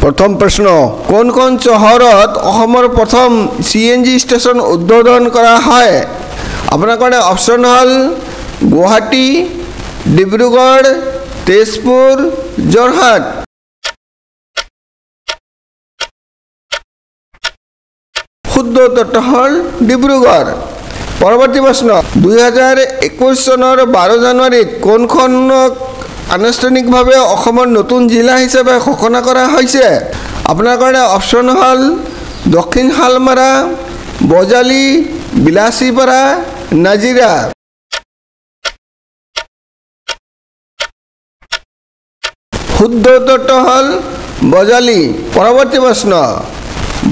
প্ৰথম প্ৰশ্ন, কোনখন চহৰত অসমৰ প্ৰথম CNG station উদ্বোধন কৰা হয়? আপোনাৰ কাৰণে অপশ্যন হ'ল গুৱাহাটী, ডিব্ৰুগড়, তেজপুৰ, যোৰহাট। শুদ্ধ উত্তৰটো হ'ল ডিব্ৰুগড়। পৰৱৰ্তী প্ৰশ্ন, 2021 চনৰ 12 জানুৱাৰীত কোনখনক আনুষ্ঠানিকভাৱে অসমৰ নতুন জিলা হিচাপে ঘোষণা কৰা হৈছে? আপোনাৰ কাৰণে অপশ্যন হ'ল দক্ষিণ শালমাৰা, বজালী, বিলাসীপাৰা, নাজিৰা। শুদ্ধ উত্তৰটো হ'ল বজালী। পৰৱৰ্তী প্ৰশ্ন,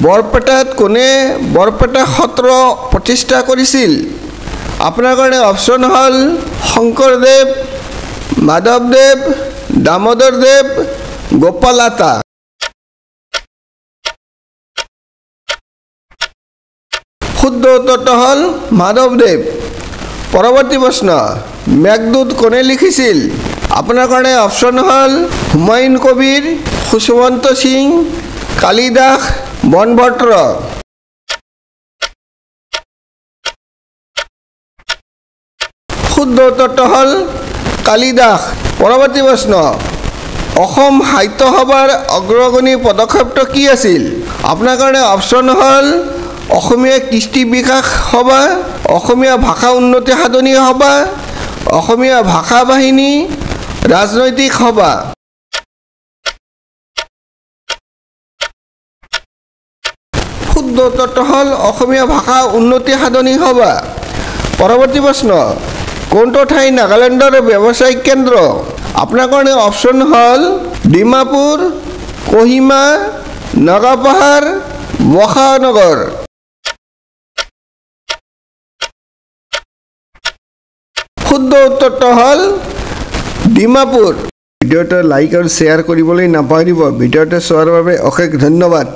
বৰপেটাত কোনে বৰপেটা সত্ৰ প্ৰতিষ্ঠা কৰিছিল? আপোনাৰ কাৰণে অপশ্যন হ'ল শংকৰদেৱ, মাধৱদেৱ, দামোদৰদেৱ, গোপাল আতা। শুদ্ধ উত্তৰটো হ'ল মাধৱদেৱ। পৰৱৰ্তী প্ৰশ্ন, মেঘদূত কোনে লিখিছিল? আপোনাৰ কাৰণে অপশ্যন হ'ল হুমায়ুন কবিৰ, খুশৱন্ত সিং, কালিদাস, বনভট্ট। শুদ্ধ উত্তৰটো হ'ল কালিদাস। পৰৱৰ্তী প্ৰশ্ন, অসম সাহিত্য সভাৰ অগ্ৰগণী পদক্ষেপটো কি আছিল? আপোনাৰ কাৰণে অপশ্যন হ'ল অসমীয়া কৃষ্টি বিকাশ সভা, অসমীয়া ভাষা উন্নতি সাধনী সভা, অসমীয়া ভাষা বাহিনী, ৰাজনৈতিক সভা। শুদ্ধ উত্তৰটো হ'ল অসমীয়া ভাষা উন্নতি সাধনী সভা। পৰৱৰ্তী প্ৰশ্ন, কোনটো ঠাই নাগালেণ্ডৰ ব্যৱসায়িক কেন্দ্ৰ? আপোনাৰ কাৰণে অপশ্যন হ'ল ডিমাপুৰ, কহিমা, নগাপাহাৰ, বসানগৰ। শুদ্ধ উত্তৰটো হ'ল ডিমাপুৰ। ভিডিঅ'টো লাইক আৰু শ্বেয়াৰ কৰিবলৈ নাপাহৰিব। ভিডিঅ'টো চোৱাৰ বাবে অশেষ ধন্যবাদ।